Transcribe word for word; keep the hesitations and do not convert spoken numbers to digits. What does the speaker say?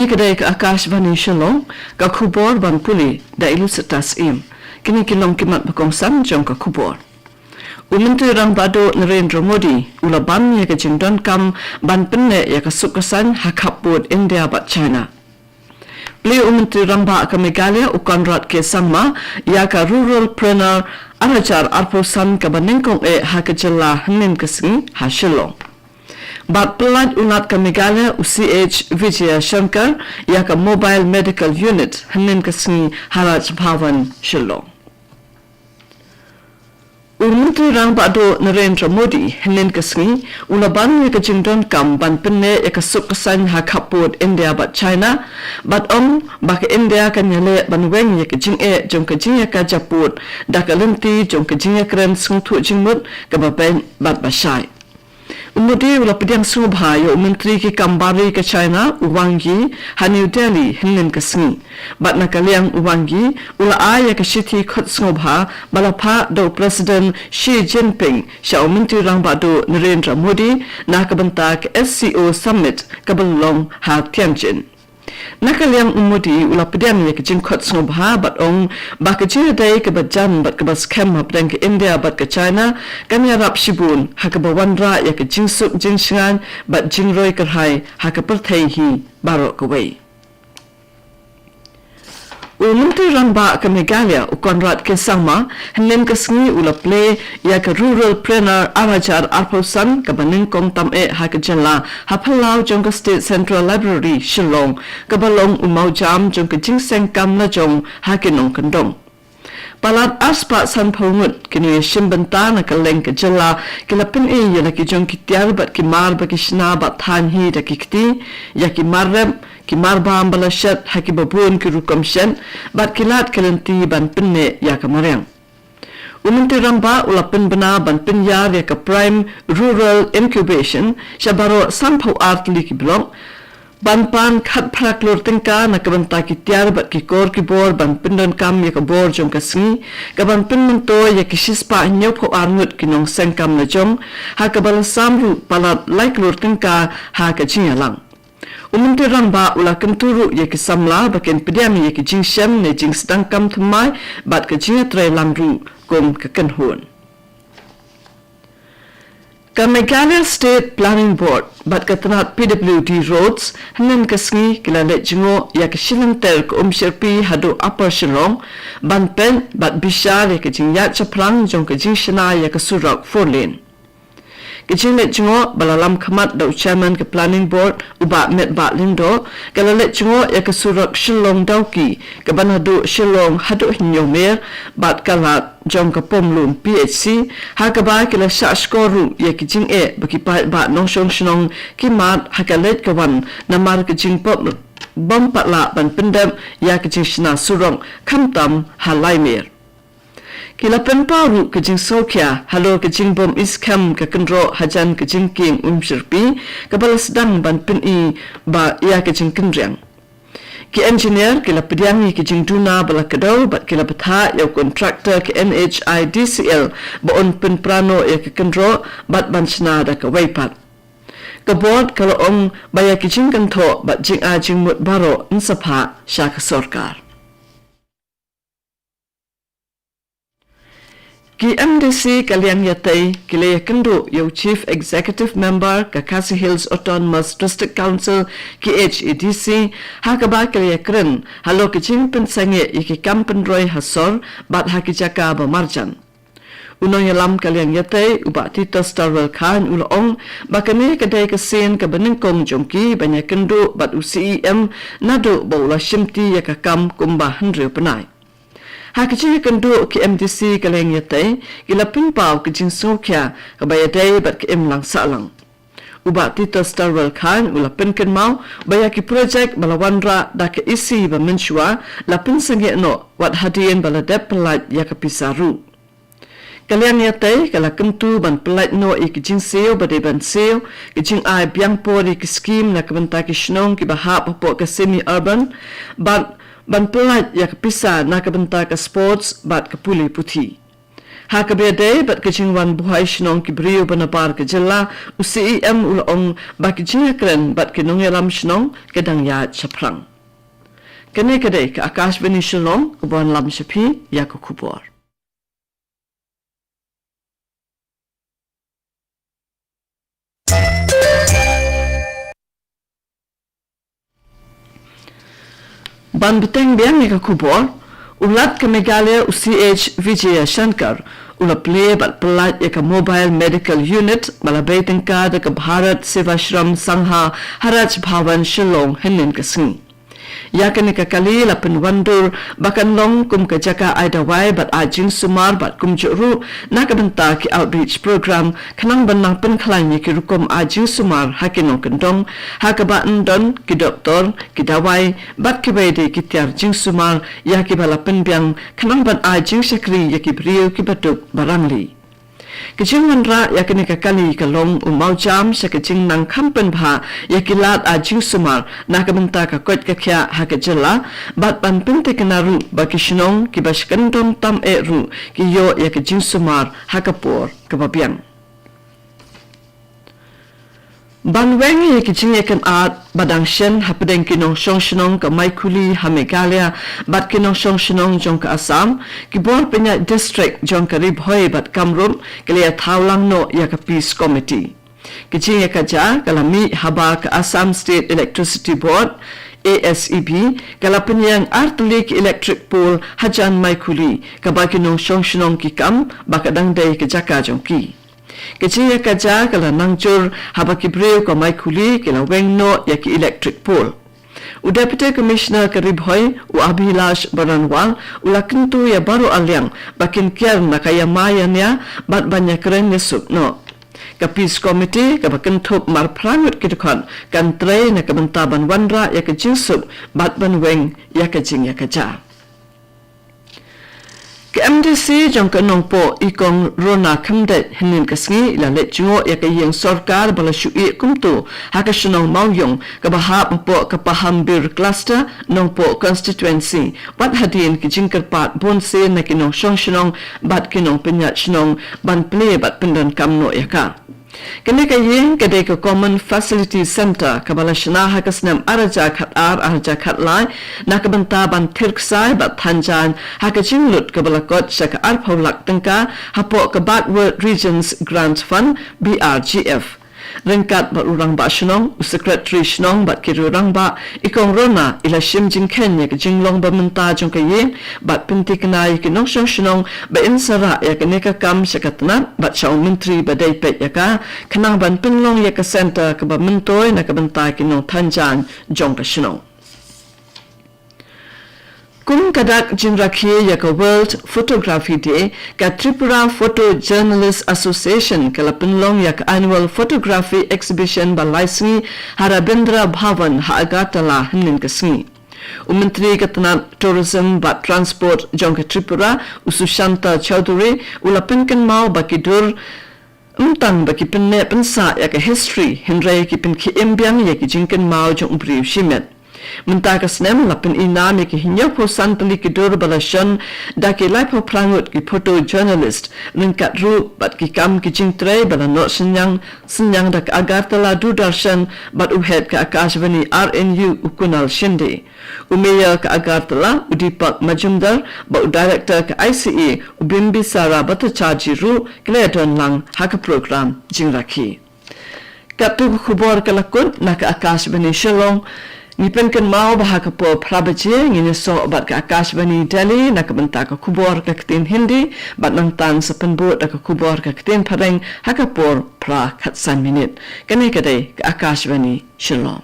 Kane ka dei ka Akashvani Shillong, ka khubor ban pule da i Lusitas Im. Kine ki long ki mat ba kongsan jong ka khubor. U Myntri Rangbah Duh Narendra Modi u la ban ïa ka jingdonkam ban pynneh ïa ka suk ka saiñ ha khappud India bad China. Plie u Myntri Rangbah ka Meghalaya u Conrad K Sangma ïa ka Ruralpreneur ar hajar arphew san kaba nyngkong eh ha ka jylla hynnin ka sngi ha Shillong. Bad pyllait u Lat ka Meghalaya u C H Vijayashankar ïa ka Mobile Medical Unit hynnin ka sngi ha Raj Bhavan Shillong. U Myntri Rangbah Duh Narendra Modi hynnin ka sngi u la ban ïa ka jingdonkam ban pynneh ïa ka suk ka saiñ ha khappud India bad China, bad ong ba ka India kan ïaleh ban weng ïa ka jingeh jong ka jingïakajia pud da ka lynti jong ka jingïakren sngewthuh jingmut kaba beit bad ba shai. U Modi u la pdiang sngewbha ïa u Myntri ki kam bar ri ka China u Wang Yi ha New Delhi hynnin ka sngi. Bad na ka liang u Wang Yi u la ai ïa ka shithi khot sngewbha ba la phah da u President Xi Jinping sha u Myntri Rangbah Duh Narendra Modi na ka bynta ka S C O Summit kaba long ha Tianjin. Na ka liang u Modi u la pdiang ïa ka jingkhot sngewbha bad ong ba ka jingïadei kaba jan bad kaba skhem hapdeng ka India bad ka China kan ïarap shibun ha kaba wanrah ïa ka jingsuk jingshngaiñ bad jingroi kyrhai ha ka pyrthei hi baroh kawei. U Myntri Rangbah ka Meghalaya u Conrad K Sangma hynnin ka sngi u la plie ïa ka Ruralpreneur ar hajar arphew san kaba nyngkong tam eh ha ka jylla ha phyllaw jong ka State Central Library Shillong, kaba long u mawjam jong ka jingseng kam lajong ha ki nongkyndong. Palat arspah sanphew ngut ki nongïashim bynta na kylleng ka jylla ki la pyni ïa la ki jong ki tiar bad ki mar ba ki shna bad thaiñ hi da ki kti, ïa ki mar rep, ki mar bam ba la shet ha kiba bun ki rukom shet, bad ki lad ki lynti ban pynneh ïa ka mariang. U Myntri Rangbah u la pynbna ban pynïar ïa ka Prime Rural Incubation sha baroh sanphew ar tylli ki block, ban pan khatphra klur tyngka na ka bynta ki tiar bad ki kor ki bor ban pyndonkam ïa ka bor jong ka sngi, kaban pynmyntoi ïa ki shispah hynñiewphew ar ngut ki nongseng kam lajong, ha kaba la sam ruh palat lai klur tyngka ha ka jingïalang. U Myntri Rangbah u la kyntu ruh ïa ki samla ba kin pdiang ïa ki jingshem ne jingsdang kam thymmai bad ka jingïatreilang ruh kum ka kynhun. Ka Meghalaya State Planning Board bad ka tnat P W D Roads hynnin ka sngi ki la leit jngoh ïa ka shilynter ka Umshyrpi haduh Upper Shillong ban peit bad bishar ïa ka jingïaid shaphrang jong ka jingshna ïa ka surok four lane. Ka jingleit jngoh ba la lam khmat da u Chairman ka Planning Board u Bah Metbah Lyngdoh, ka la leit jngoh ïa ka surok Shillong Dawki kaban haduh Shillong haduh Hynñiewmer bad ka lad jong ka Pom Lum P H C, ha kaba ki la shah shkor ruh ïa ki jingeh ba ki paidbah nongshong shnong ki mad ha ka leit ka wan namar ka jingbym pat lah ban pyndep ïa ka jingshna surok khamtam ha Laimer. Ki la pynpaw ruh ka jingsngewkhia halor ka jingbym iskhem ka kynroh hajan ka jingkieng Umshyrpi kaba la sdang ban pyni ba ïa ka jingkynriang. Ki engineer ki la pdiang ïa ka jingduna ba la kdew bad ki la bthah ïa u contractor ka N H I D C L ba un pynpra noh ïa ka kynroh bad ban shna da kawei pat. Ka board ka la ong ba ïa ki jingkynthoh bad jingai jingmut baroh yn sa phah sha ka sorkar. Ki M D C ka Liang Ïatei ki la ïakynduh ïa u Chief Executive Member ka Khasi Hills Autonomous District Council, K H A D C, ha kaba ki la ïakren halor ka jingpynsangeh ïa ki kam pynroi ha sor bad ha ki jaka ba marjan. U nongïalam ka Liang Ïatei u Bah Titos Tarwel Chyne u la ong ba kane ka dei ka sien kaba nyngkong jong ki ban ïakynduh bad u C E M naduh ba u la shimti ïa ka kam kumba hynriew bnai. Ha ka jingïakynduh ki M D C ka Liang Ïatei ki la pynpaw ka jingsngewkhia kaba ïadei bad ka imlang sahlang. U Bah Titos Tarwel Chyne u la pynkynmaw ba ïa ki projek ba la wanrah da ka E C ba mynshuwa la pynsangeh noh wat hadien ba la dep pyllait ïa ka pisa ruh. Ka Liang Ïatei ka la kyntu ban pyllait noh ïa ki jingsiew ba dei ban siew, ki jingai biang por ïa ki skim na ka bynta ki shnong kiba hap hapoh ka semi urban, bad ban pyllait ïa ka pisa na ka bynta ka sports bad ka pule puthi. Ha kaba ïadei bad ka jingwan buhai shnong ki briew ba nabar ka jylla, u C E M u la ong ba ki jingïakren bad ki nongïalam shnong ka dang ïaid shaphrang. Kane ka dei ka Akashvani Shillong, ka ban lam sha phi ïa ka khubor. Ban bteng biang ïa ka khubor, u Lat ka Meghalaya u C H Vijayashankar u la plie bad pyllait ïa ka Mobile Medical Unit ba la bei tyngka da ka Bharat Sevashram Sangha ha Raj Bhavan Shillong hynnin ka sngi. Ïa kane ka kali la pynwandur ba kan long kum ka jaka ai dawai bad ai jingsumar bad kumjuh ruh na ka bynta ki outreach program khnang ban nang pynkhlaiñ ïa ki rukom ai jingsumar ha ki nongkyndong, ha kaba yn don ki doktor, ki dawai bad kiwei de ki tiar jingsumar ïa kiba la pynbiang khnang ban ai jingshakri ïa ki briew kiba duk ba rangli. Ka jingwanrah ïa kane ka kali ka long u mawjam sha ka jingnang kham pynbha ïa ki lad ai jingsumar na ka bynta ka koit ka khiah ha ka jylla bad ban pynthikna ruh ba ki shnong kiba shah kyndong tam eh ruh ki ïoh ïa ka jingsumar ha ka por kaba biang. Ban weng ïa ki jingïakynad ba dang shen hapdeng ki nongshong shnong ka Maikhuli ha Meghalaya bad ki nongshong shnong jong ka Assam, ki bor pynïaid district jong ka Ri Bhoi bad Kamrup ki la ïathaw lang noh ïa ka Peace Committee. Ki jingïakajia ka la mih haba ka Assam State Electricity Board, A S E B, ka la pynïeng ar tylli ki electric pole hajan Maikhuli, kaba ki nongshong shnong ki kam ba ka dang dei ka jaka jong ki. Ka jingïakajia ka la nang jur haba ki briew ka Maikhuli ki la weng noh ïa ki electric pole. U Deputy Commissioner ka Ri Bhoi, u Abhilash Baranwal, u la kyntu ïa baroh arliang ba kin kiar na ka ïa ma ïa nia bad ban ïakren ïasuk noh. Ka Peace Committee kaba kynthup mar phra ngut ki dkhot kan trei na ka bynta ban wanrah ïa ka jingsuk bad ban weng ïa ka jingïakajia. Ka M D C jong ka Nongpoh, i Kong Rona Khymdeit, hynnin ka sngi i la leit jngoh ïa ka ïing sorkar ba la shu ïeh kumto ha ka shnong Mawïong kaba hap hapoh ka Pahamber Cluster, Nongpoh Constituency, wat hadien ki jingkyrpad bunsien na ki nongshong shnong bad ki nongpynïaid shnong ban plie bad pyndonkam noh ïa ka. Kane ka ïing ka dei ka Common Facility Centre kaba la shna ha ka snem ar hajar khatar, ar hajar khatlai, na ka bynta ban thir ksai bad than jaiñ ha ka jinglut kaba la kot sha ka arphew lak tyngka hapoh ka Backward Regions Grant Fund, B R G F. Ryngkat bad u rangbah shnong, u secretary shnong bad ki riew rangbah, i Kong Rona i la shim jingkheiñ ïa ka jinglong ba mynta jong ka ïing bad pynthikna ïa ki nongshong shnong ba yn sa rah ïa kane ka kam sha ka tnat bad sha u Myntri ba dei peit ïa ka, khnang ban pynlong ïa ka centre kaba myntoi na ka bynta ki nongthan jaiñ jong ka shnong. Kum ka dak jingrakhe ïa ka World Photography Day, ka Tripura Photojournalist Association ka la pynlong ïa ka Annual Photography Exhibition ba lai sngi ha Rabindra Bhavan ha Agartala hynnin ka sngi. U Myntri ka tnat Tourism bad Transport jong ka Tripura, u Sushanta Chowdhury, u la pynkynmaw ba ki dur ym tang ba ki pynneh pynsah ïa ka history, hynrei ki pynkhie im biang ïa ki jingkynmaw jong u briew shimet. Mynta ka snem la pynïaid ïa ki hynñiewphew san tylli ki dur ba la shon da ki laiphew phra ngut ki photojournalist, ryngkat ruh bad ki kam ki jingtrei ba la noh synñiang synñiang da ka Agartala Doordarshan bad u head ka Akashvani R N U, u Kunal Shinde. U Mayor ka Agartala, u Deepak Majumdar, bad u Director ka I C A, u Bimbisara Bhattacharjee ruh ki la ïadon lang ha ka program jingrakhe. Katto ka khubor ka la kut na ka Akashvani Shillong. Ngi pynkynmaw ba ha ka por phra baje ngin ïasoh bad ka Akashvani Delhi na ka bynta ka khubor ka ktien Hindi, bad nangta sa pynbud da ka khubor ka ktien Phareng ha ka por phra khatsan minit. Kane ka dei ka Akashvani Shillong.